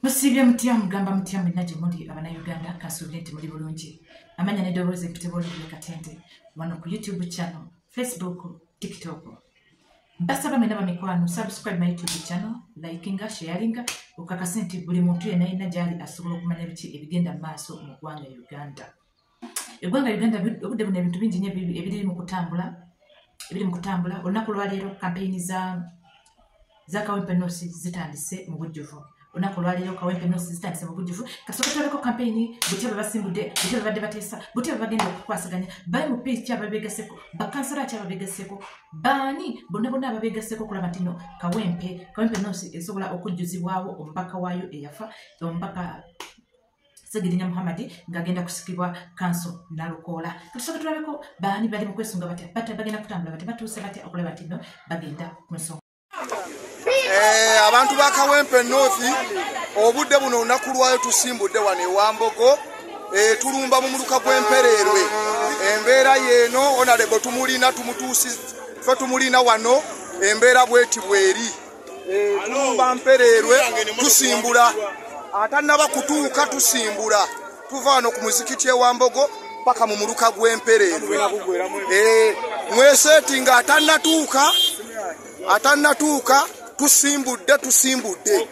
Musiibye mutya, mugamba mutya mwenna gye muli Abannayuganda? Kansuubire nti muli bulungi. Amanya n'eddoboozi empitibwa Olivia Katende, wano ku YouTube channel, Facebook, TikTok. Mbasaba mwenna bamikwano, subscribe my YouTube channel, likinga, sharinga, okakase nti buli muntu yenna yenna gy'ali asobola okumanya biki ebigenda mu maaso mu ggwanga Uganda. Eggwanga Uganda obudde buno ebintu bingi nnyo ebiri mu kutambula, ebiri mu kutambula. Olunaku lwaleero kampeyini za Kawempe North zitandise mu bujjuvu. Olunaku olwaleero Kawempe North zitandise mu bujjuvu. Kasooka tulabeko kampeyini, butya bwe basimbudde, butya bwe badde bateesa, butya bwe bagenda okukwasaganya, ba MP ki ababeegasseko, bakansala ki ababeegasseko, baani bonna bonna ababeegasseko okulaba nti no Kawempe North esobola okujjuzibwawo omubaka waayo eyafa, omubaka Ssegirinya Muhammad, ng'agenda kusikibwa Kanso Nalukoola. Katusooke tulabeko baani bali mu kwesunga batya, batya bagenda kutambula batya, batuuse batya okulaba nti no bagenda ku nsonga. Abantu ba Kawempe North, obudde buno olunaku lwayo tusimbudde wano ewambogo, tulumba mu muluka gw'Empereerwe. Embeera yeeno, honorable tumulina, tumutuusi ffe tumulina wano, embeera bweti bweri. Tulumba Mpereerwe, tusimbula, atannaba kutuuka tusimbula, tuva wano ku muzikiti ewambogo paka mu muluka gw'Empereerwe. Mweseeti nga atannatuuka, atannatuuka tusimbudde, tusimbudde.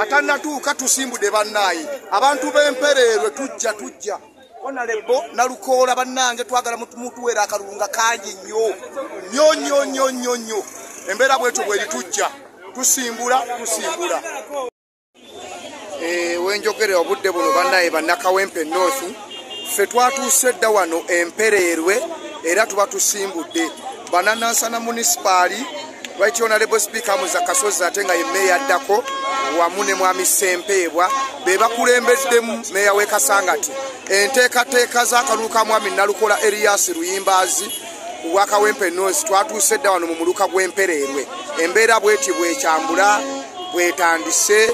Atannatuuka tusimbudde bannaaye. Abantu b'Empereerwe tujja, tujja. Honorable Nalukoola bannange, twagala mutuweera akalulu nga kangi nnyo nnyo nnyo nnyo nnyo nnyo. Embeera bwetyo bweri, tujja, tusimbula, tusimbula. Wenjogere obudde buno bannaye bannakawempe North, ffe twatuuse dda wano Empereerwe era tuba tusimbudde. Bananansana munisipaali, Right Honorable Speaker Muza Kasozi, ate nga ye meeya addako, wamu ne Mwami Ssempeebwa be bakulembeddemu, meeya w'e Kasangati, enteekateeka z'akalulu ka Mwami Nalukoola Erias Luyimbaazi wa Kawempe North. Twatuuse dda wano mu muluka gw'Empereerwe. Embeera bweti bwekyambula bwetandise,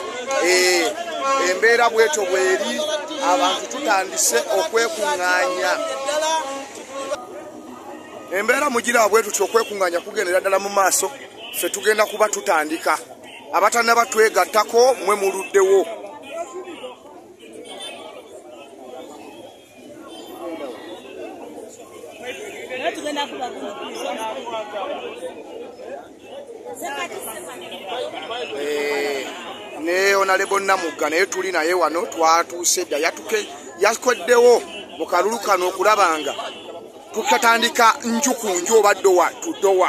embeera bwetyo bweri, abantu tutandise okwekuŋŋaanya. Embeera mugira bwe tutyo, okwekuŋŋaanya kugendera ddala mu maaso. Ffe tugenda kuba tutandika, abatannaba twegattako mwe muluddewo. Ne Honorable Namugga naye tuli naye wano, twatuuse dda, yakoddewo mu kalulu kano okulaba nga tukatandika nju ku nju oba door to door.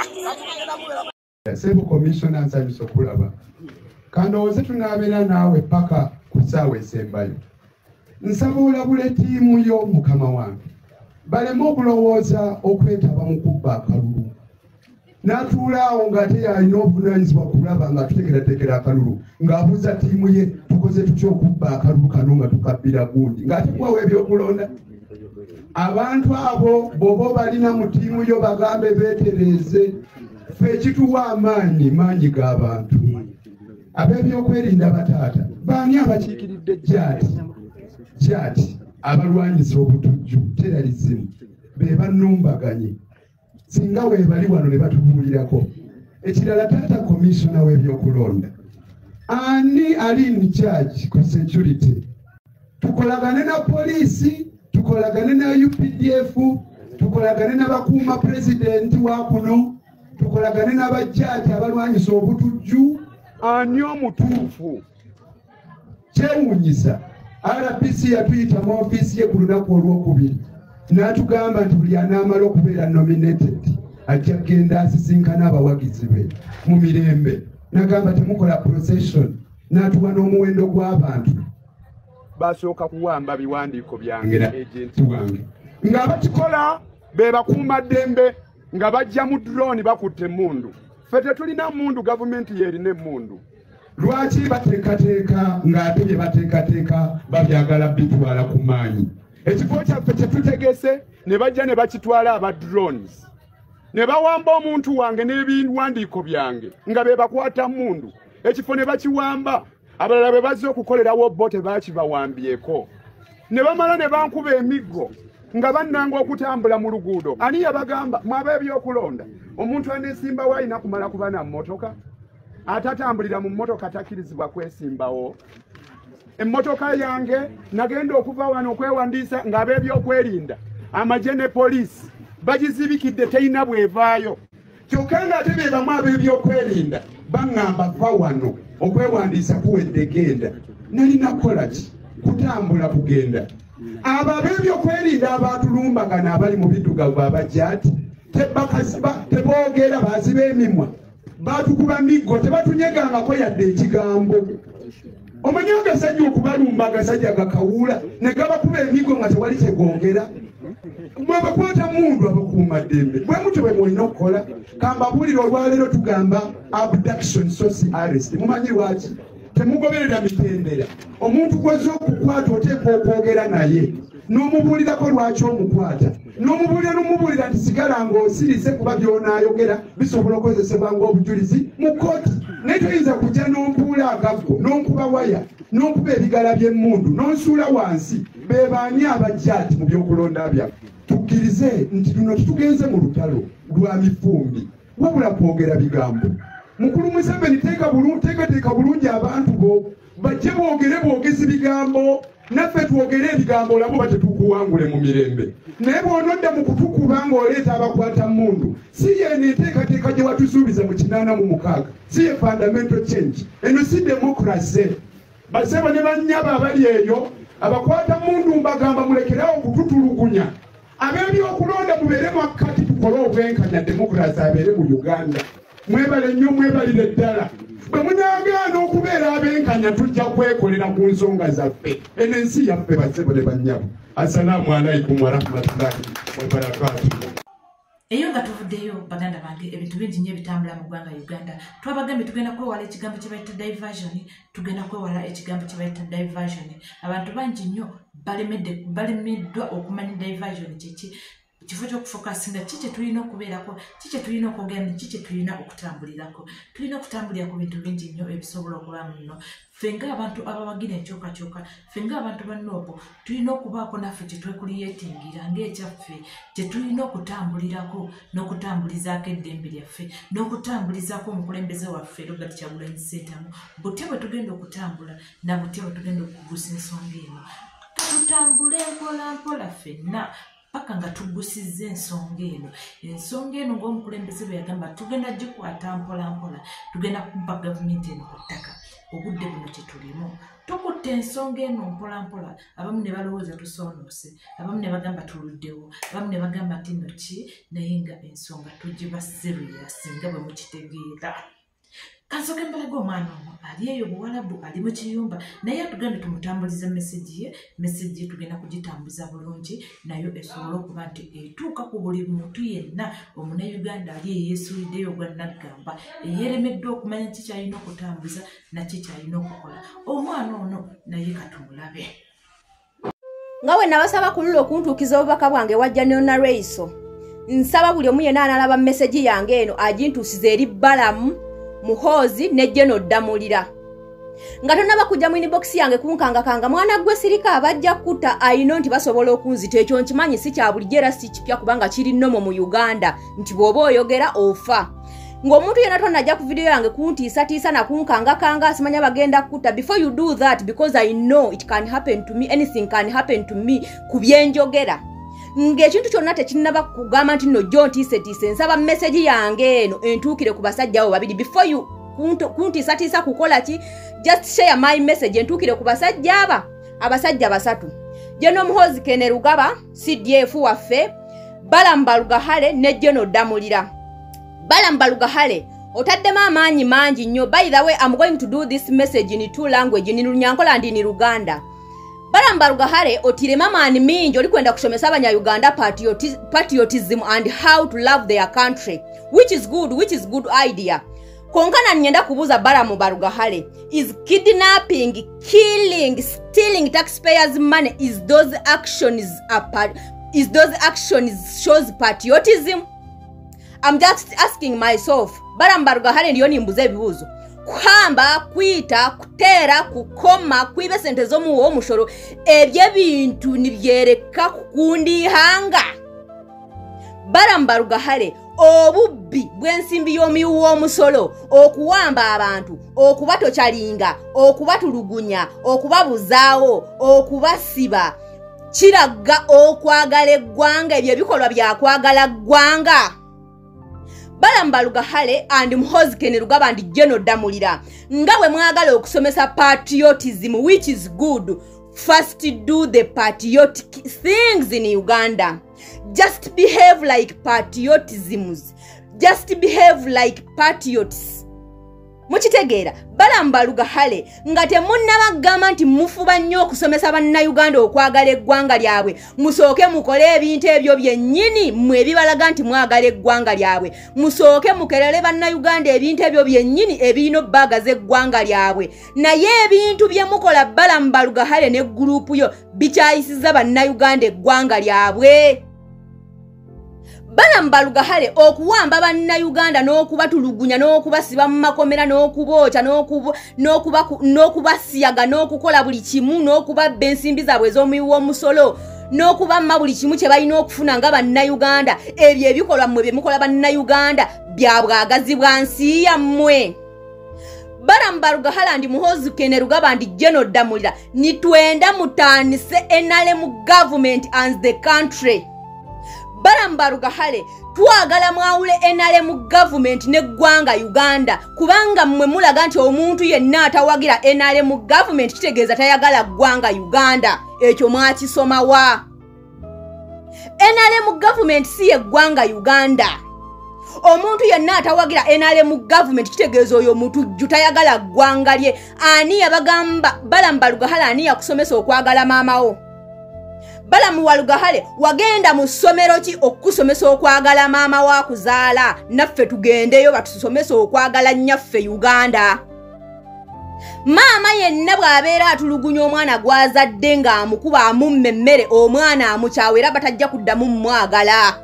Ssebo Commissioner, nsanyusa okulaba. Kandowooze tunaabeera naawe paka ku ssaawa esembayo. Nsaba olabule ttiimu yo, mukama wange, baleme okulowooza okwetaba mu kubba akalulu. N'atuula awo ng'ate yalina obuvunaanyizibwa kulaba nga tuteekerateekera akalulu, ng'abuuza ttiimu ye, tukoze tutya okubba akalulu kano nga tukabbira gundi, ng'ate kuwawo ebyokulonda. Abantu abo bw'oba obalina mu ttiimu yo, bagambe beetereeze. Ffe ekituwa amaanyi, maanyi g'abantu. Ab'ebyokwerinda, bataata, baani abakiikiridde JATT abalwanyisa obutujju, terrorism, be bannumbaganye? Singa weebali wano ne batubuulirako. Ekirala, taata commissioner w'ebyokulonda, ani ali in charge ku security? Tukolagane na poliisi, tukolagane na UPDF, tukolagane n'abakuuma pulezidenti wa kuno, tukolagane n'abajjaati abalwanyisa obutujju. Ani omutuufu? Kyewuunyisa, RPC yatuyita mu ofiisi ye ku lunaku olwokubiri n'atugamba nti buli anaamala okubeera nominated ajja kugenda asisinkana abawagizi be mu mirembe. N'agamba temukola procession, n'atuwa n'omuwendo gw'abantu. Basooka kuwamba biwandiiko byange na agenti wange, nga bakikola be bakuumaddembe, nga bajja mu drone bakutte emmundu. Ffe tetulina mmundu, gavumenti yeerina emmundu. Lwaki bateekateeka ng'ate bye bateekateeka babyagala bitwala ku maanyi? Ekifo kyaffe kye tutegese ne bajja ne bakitwala aba drones ne bawamba omuntu wange n'ebiwandiiko byange, nga be bakwata mmundu. Ekifo ne bakiwamba, abalala be bazze okukolerawo bo tebakibawambyeko. Ne bamala ne bankuba emiggo nga bannanga okutambula mu luguudo. Ani yabagamba mwaba ebyokulonda omuntu aneesimbawo alina kumala kuba na mmotoka? Atatambulira mu mmotoka takkirizibwa kwesimbawo. Emmotoka yange nagenda okuva wano okwewandiisa ng'ab'ebyokwerinda amagye ne poliisi bagizibikidde teyina bwevaayo. Kyokka ng'ate be bamu ab'ebyokwerinda baŋŋamba va wano okwewandiisa kuwedde genda. Nalina kukola ki? Kutambula kugenda. Abo ab'ebyokwerinda abaatulumbagana abali mu biddugavu abajja ati teboogera baziba emimwa, baatukuba miggo, tebatunyegangako yadde ekigambo. Omanyi agasajja okubalumba agasajja gakawuula ne gabakuba emiggo nga tewali kyegongera. Mwe bakwata mundu abakuuma ddembe, bwe mutyo bwe mulina okukola. Kambabuulire olwaleero tugamba abduction source arrest. Mumanyi lwaki? Temugoberera mitendera. Omuntu gw'ozze okukwata oteekwa okwogera naye n'omubuulirako lwaki omukwata, n'omubuulira n'omubuulira nti sigala ng'osirise kuba by'onaayogera bisobola okukozesebwa ng'obujulizi mu kkooti. Naye toyinza kujja n'ompuula agaggo n'onkuba waya n'onkuba ebigala by'emmundu n'onsuula wansi. Be baani abajja ati mu byokulonda byaffe? Tukkirize nti luno tetugenze mu lutalo lwa mifumbi wabula kwogera bigambo. Mukulu Museveni teekateeka bulungi abantu bo bajje boogere bwogezi bigambo, naffe twogere ebigambo olabo oba tetukuwangule mu mirembe. Naye bw'onodda mu kutukuba ng'oleeta abakwata mmundu, si yeeno enteekateeka gye watusuubiza mu 86, si ye fundamental change, eno si democracy. Basebo ne bannyabo abali eyo abakwata mmundu mbagamba mulekerawo okututulugunya. Ab'ebyokulonda mubeere makkati tukole obwenkanya, democracy abeere mu Uganda. Mwebale nnyo, mwebalire ddala. Bwe munaagaana okubeera abenkanya tujja kwekolera ku nsonga zaffe. Eno ensi yaffe basebo ne bannyabo. Assalaamu alaikum warahmatullahi wabarakaatuh. Eyo nga tuvuddeyo baganda bange, ebintu bingi nnyo ebitambula mu ggwanga Uganda. Twabagambye tugenda kwewala ekigambo kye bayita diversion, tugenda kwewala ekigambo kye bayita diversion. Abantu bangi nnyo balemeddwa okumanya diversion kyeki. Kifo ky'okufokasinga ki kye tulina okubeerako, ki kye tulina okwogera, ki kye tulina okutambulirako. Tulina okutambulira ku bintu bingi nnyo ebisobola okuba muno. Ffe ng'abantu abawagira enkyukakyuka, ffe ng'abantu ba NUP, tulina okubaako naffe kye twekuliyetingira ng'ekyaffe, kye tulina okutambulirako n'okutambulizaako eddembe lyaffe, n'okutambulizaako omukulembeze waffe Robert Kyagulanyi Ssentamu. Butya bwe tugenda okutambula na butya bwe tugenda okugusa ensonga eno. Tutambule mpola mpola ffenna paka nga tugusizza ensonga eno. Ensonga eno ng'omukulembeze bwe yagamba tugenda gikwata mpola mpola, tugenda kuba gavumenti eno ku ttaka. Obudde buno kye tulimu tukutte ensonga eno mpola mpola. Abamu ne balowooza tusoonoose, abamu ne bagamba tuluddewo, abamu ne bagamba nti nno ki, naye nga ensonga tugiba serious nga bwe mukitegeera. Kansooke mbalaga omwana ono ali eyo Buwalabu, ali mu kiyumba, naye atugambye tumutambulize meseji ye. Meseji ye tugenda kugitambuza bulungi nayo esobole okuba nti etuuka ku buli muntu yenna omunnayuganda ali eyeesuuliddeyo ogwa naggamba, eyeeremeddwa okumanya ki ky'alina okutambuza na ki ky'alina okukola. Omwana ono naye katumulabe. Nga we nabasaba kulula okuntuukiza obubaka bwange wajja nona Reiso, nsaba buli omu yenna analaba meseji yange eno agintuusize eri Balamu Muhoozi ne Jeno Ddamulira. Nga tonnaba kujja mu inbox yange kunkangakanga, mwana gwe sirika abajja kutta ayino nti basobola okunzita. Ekyo nkimanyi si kya bulijjo era si kipya kubanga kiri nnomo mu Uganda nti bw'oba oyogera ofa. Ng'omuntu yenna tonnajja ku video yange kuntiisatiisa na kunkangakanga simanya bagenda kutta. Before you do that, because I know it can happen to me, anything can happen to me ku byenjogera. Ng'ekintu kyonna tekinnaba kugamba nti nno jjo ntiisetiise, nsaba meseji yange eno entuukire ku basajja abo babiri. Before you kuntiisatiisa kukola ki, just share my message entuukire ku basajja aba, abasajja basatu: Jeno Muhoozi Kainerugaba CDF waffe, Balamu Barugahare ne Jeno Ddamulira. Balamu Barugahare, otaddemu amaanyi mangi nnyo. By the way, I'm going to do this message in two language, in Runyankole and in Luganda. Balamu Barugahare, otiremu amaani mingi, oli kwenda kushomesa abanyayuganda patriotism and how to love their country, which is good, which is good idea. Konka nanyenda kubuuza Balamu Barugahare, is kidnapping, killing, stealing taxpayers' money, is those actions shows patriotism? I'm just asking myself. Balamu Barugahare, ndiyo nimbuze ebibuuzo. Kuhamba, kwita, kuteera, kukoma, kwiba esente z'omuwa omushoro, ebyo ebintu nibyereka kukunda ihanga? Balamu Barugahare, Obubbi bw'ensimbi y'omuwi w'omusolo, okuwamba abantu, okubatokyalinga, okubatulugunya, okubabuzaawo, okubasiba, kiraga okwagala eggwanga. Ebyo ebikolwa byakwagala ggwanga. Balaam Barugahare and Muhoozi Kainerugaba and General Damulira, nga bwe mwagala okusomesa patriotism, which is good, first do the patriotic things in Uganda. Just behave like patriotisms, just behave like patriots. Mukitegeera? Balaam Barugahare, nga temunnabagamba nti mufuba nnyo okusomesa bannayuganda okwagala eggwanga lyabwe, musooke mukole ebintu ebyo byennyini mmwe ebibalaga nti mwagala eggwanga lyabwe. Musooke mukerere bannayuganda ebintu ebyo byennyini ebirina obbaagaza eggwanga lyabwe. Naye ebintu bye mukola, Balaam Barugahare ne group yo, bikyayisiza bannayuganda eggwanga lyabwe. Balaam Barugahare, okuwamba bannayuganda n'okubatulugunya n'okubasiba mu makomera n'okubookya n'okubasiyaga n'okukola buli kimu n'okubabba ensimbi zaabwe ez'omuwi w'omusolo n'okubamma buli kimu kye balina okufuna nga bannayuganda, ebyo ebikolwa mmwe bye mukola bannayuganda bya bwagazi bwa nsi yammwe? Balaam Barugahare and Muhoozi Kainerugaba and General Damulira, nitwenda mutandise NRM government and the country. Balaam Barugahare, twagala mwawule NRM government n'eggwanga Uganda, kubanga mmwe mulaga nti omuntu yenna atawagira NRM government kitegeeza tayagala ggwanga Uganda. Ekyo mwakisoma wa? NRM government si yeggwanga Uganda. Omuntu yenna atawagira NRM government kitegeeza oyo mutujju, tayagala ggwanga lye. Ani yabagamba? Balaam Barugahare, ani yakusomesa okwagala maamawo? Balaam Barugahare, wagenda mu ssomero ki okusomesa okwagala maama wa kuzaala? Naffe tugendeyo batusomesa okwagala nnyaffe Uganda. Maama yenna bw'abeera atulugunya omwana gw'azadde ng'amukuba, amumma emmere, omwana amukyawa era batajja kuddamu mmwagala.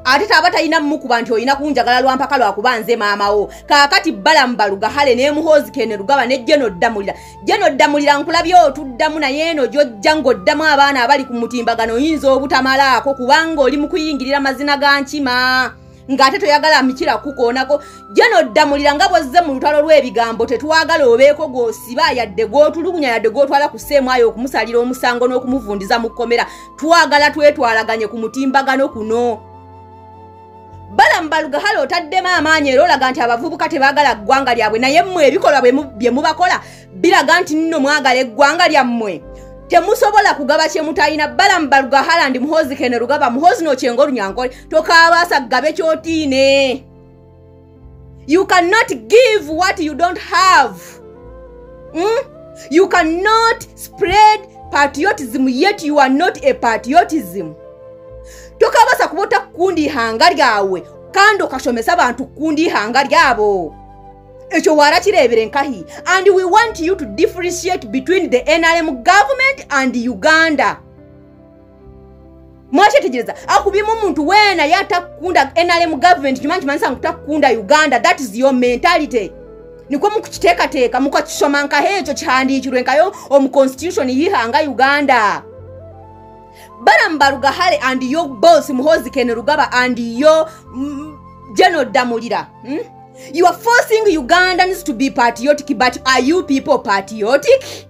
Ate taba talina mmukuba nti olina kunjagala lwampaka lwakuba nze maamawo. Kaakati Balaam Barugahare ne Muhoozi Kainerugaba ne General Damulira, General Damulira, nkulabye otuddamu, naye eno gy'ojja ng'oddamu abaana abali ku mutimbagano oyinza obutamalaako, kubanga oli mu kuyingirira mazina ga nkima ng'ate toyagala mikira kukoonako. General Damulira, nga bw'ozze mu lutalo lw'ebigambo, tetwagala obeeko gw'osiba, yadde gw'otulugunya, yadde gw'otwala ku seemwayo okumusalira omusango n'okumuvundiza mu kkomera. Twagala twetwalaganye ku mutimbagano kuno. Balaam Barugahare, otaddemu amaanyi era olaga nti abavubuka tebaagala ggwanga lyabwe, naye mmwe ebikolwa bye mubakola biraga nti nno mwagala eggwanga lyammwe. Temusobola kugaba kye mutalina. Balaam Barugahare and Muhoozi Kainerugaba, Muhoozi nokyenga olunyankole, tokabaasa gabe kyotiine. You cannot give what you don't have. You cannot spread patriotism yet you are not a patriotism. Tokabasa kuba otakunda ihanga ryawe kandi okashomesa abantu kukunda ihanga ryabo. Ekyo warakirebere nkahi? And we want you to differentiate between the NRM government and Uganda. Mwakyetegereza? Akubimu omuntu weena yatakunda NRM government, kimanyi kimanyisa ngu takunda Uganda. That is your mentality. Nikwo mukukiteekateeka, mukakisoma nkaho ekyo kihandiikirwe nkayo omu constitution yihanga Uganda? Balaam Barugahare and your boss Muhoozi Kainerugaba and your General Damulira, You are forcing Ugandans to be patriotic, but are you people patriotic?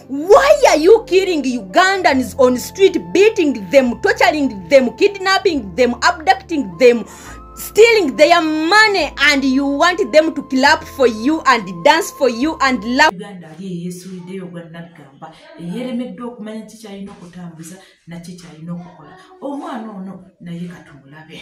Why are you killing Ugandans on street, beating them, torturing them, kidnapping them, abducting them, stealing their money, and you want them to clap for you and dance for you and laugh? Uganda ali eyeesuuliddeyo ogwa naggamba, eyeeremeddwa okumanya ki kyalina okutambuza naki kyalina okukola. Omwana ono naye katumulabe.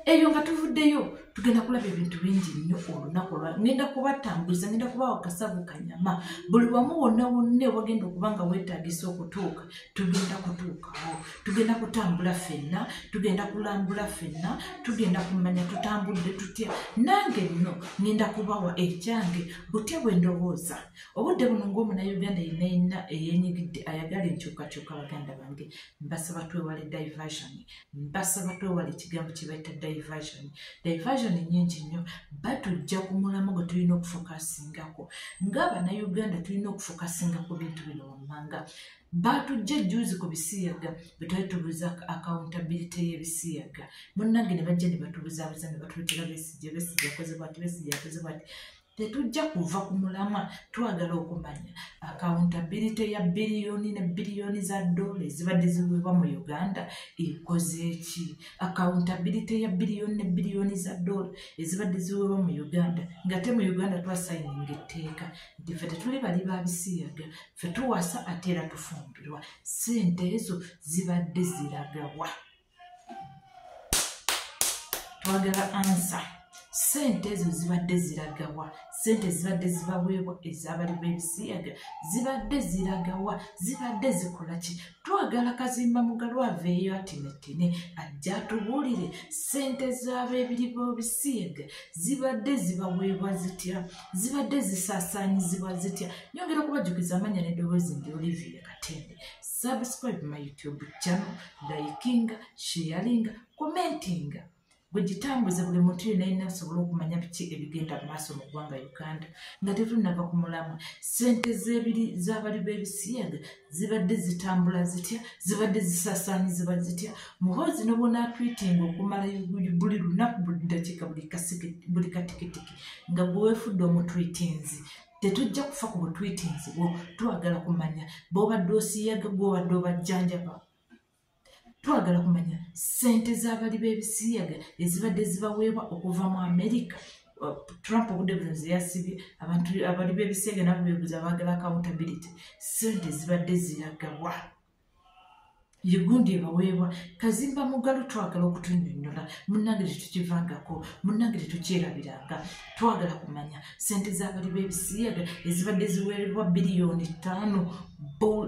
Eyo nga tuvuddeyo, tugenda kulaba ebintu bingi nnyo olunaku olwa. Ngenda kubatambuza, ngenda kubawa kasavu kanyama buli wamu wonna wonna ewagenda okuba nga weetagisa okutuuka. Tugenda kutuukawo, tugenda kutambula ffenna, tugenda kulambula ffenna, tugenda kumanya tutambudde tutya. Nange nno ngenda kubawa ekyange butya bwe ndowooza obudde buno ng'omunnayuganda yenna yenna eyeenyigidde ayagala enkyukakyuka. Baganda bange, mbasaba twewale diversion, mbasaba twewale ekigambo kye bayita diversion. Diversion. Diversion nnyingi nnyo, batujja ku mulamwa gwe tulina okufokasingako. Ng'Abannayuganda tulina okufokasinga ku bintu bino wammanga. Batujja ejjuuzi ku bisiyaga bwe twali tubuuza accountability y'ebisiyaga. Munnange ne bajja ne batubuzaabuza ne batuleetera Besigye, Besigye akoze bw'ati, Besigye akoze bw'ati. Tetujja kuva ku mulamwa, twagala okumanya accountability ya biliyoni ne biliyoni za dola ezibadde ziweebwa mu Uganda ekoze ki? Accountability ya biliyoni ne biliyoni za dola ezibadde ziweebwa mu Uganda, ng'ate mu Uganda twasayininga etteeka nti ffe tetuli bali ba bisiyaga, ffe tuwasa ate era tufumbirwa. Ssente ezo zibadde ziragawa? Twagala ansa. Ssente ezo zibadde ziragawa? Ssente zibadde zibaweebwa ez'abali b'ebisiyaga zibadde ziragawa? Zibadde zikola ki? Twagala Kazimba Mugalu aveeyo atinetine ajja atubuulire ssente z'ab'ebiri b'ebisiyaga zibadde zibaweebwa zitya, zibadde zisaasaanyizibwa zitya. Nyongera okubajjukiza amannya n'eddoboozi ndi Olivia Katende. Subscribe my YouTube channel, likinga, sharinga, commentinga. Bwe gitambuze buli muntu yenna yenna asobole okumanya biki ebigenda mu maaso mu ggwanga Uganda. Nga tetunnava ku mulamwa, ssente z'abali b'ebisiyaga zibadde zitambula zitya, zibadde zisaasaanyizibwa zitya. Muhoozi ne bw'onaatwitinga okumala buli lunaku, buli ddakiika, buli katikitiki nga gwe weefudde omutwitinzi, tetujja kufa ku butwitinzi bwo. Twagala kumanya bw'obadde osiyaga, gw'obadde obajjanjaba. Twagala kumanya ssente z'abali b'ebisiyaga ezibadde zibaweebwa okuva mu Amerika. Trump obudde buno ze yasibye abantu abali b'ebisiyaga nabo beebuuza, baagala accountability. Ssente zibadde ziragawa? Yegundi ebaweebwa. Kazimba Mugalu twagala okutunnyonnyola, munnange tetukivangako, munnange tetukyerabiranga. Twagala kumanya ssente z'abali b'ebisiyaga ezibadde ziweebwa biliyoni 5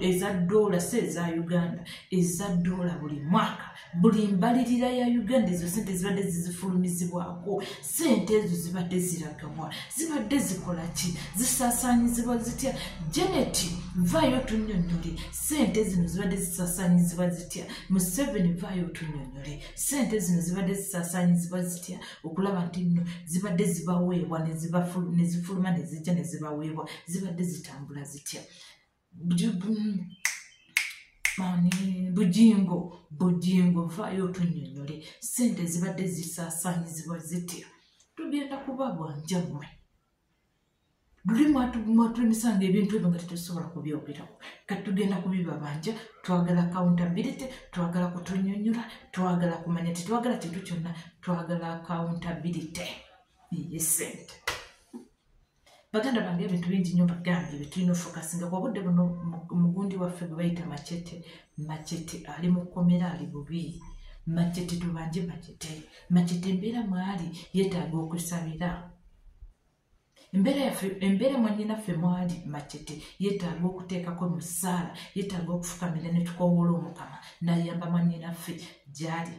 eza dola, si eza Uganda, eza dola buli mwaka, buli mbalirira ya Uganda ezo ssente zibadde zizifulumizibwako. Ssente ezo zibadde ziragabwa, zibadde zikola ki, zisaasaanyizibwa zitya? Janet vaayo otunnyonnyole ssente zino zibadde zisaasaanyizibwa zitya. Museveni vaayo otunnyonnyole ssente zino zibadde zisaasaanyizibwa zitya, okulaba nti nno zibadde zibaweebwa ne zifuluma ne zijja ne zibaweebwa, zibadde zitambula zitya. Bujingo vaayo otunnyonnyole ssente zibadde zisaasaanyizibwa zitya. Tugenda kuba bwanjammwe. Luli mwatulemisanga ebintu ebyo nga tetusobola kubyogerako, kati tugenda kubibabanja. Twagala accountability, twagala kutunnyonnyola, twagala kumanya, tetwagala kintu kyonna, twagala accountability ey'essente. Baganda bange, ebintu bingi nnyo bagambye bye tulina ofokasinga ku obudde buno. Mugundi waffe gwe bayita Machete, Machete ali mu kkomera, ali bubi. Machete tubanje Machete, Machete embeera mwali yeetaaga okusabira. Embeera yaffe, embeera mwannyinaffe mwali Machete yeetaaga okuteekako musaala, yeetaaga okufukamira ne tukowoola Omukama n'ayamba mwannyinaffe gy'ali.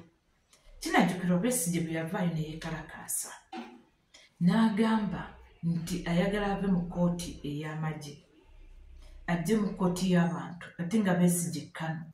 Kinajjukirwa Besigye bwe yavaayo ne yeekalakaasa n'agamba nti ayagala ave mu kkooti ey'amagye ajje mu kkooti y'abantu, ate nga Besigye kano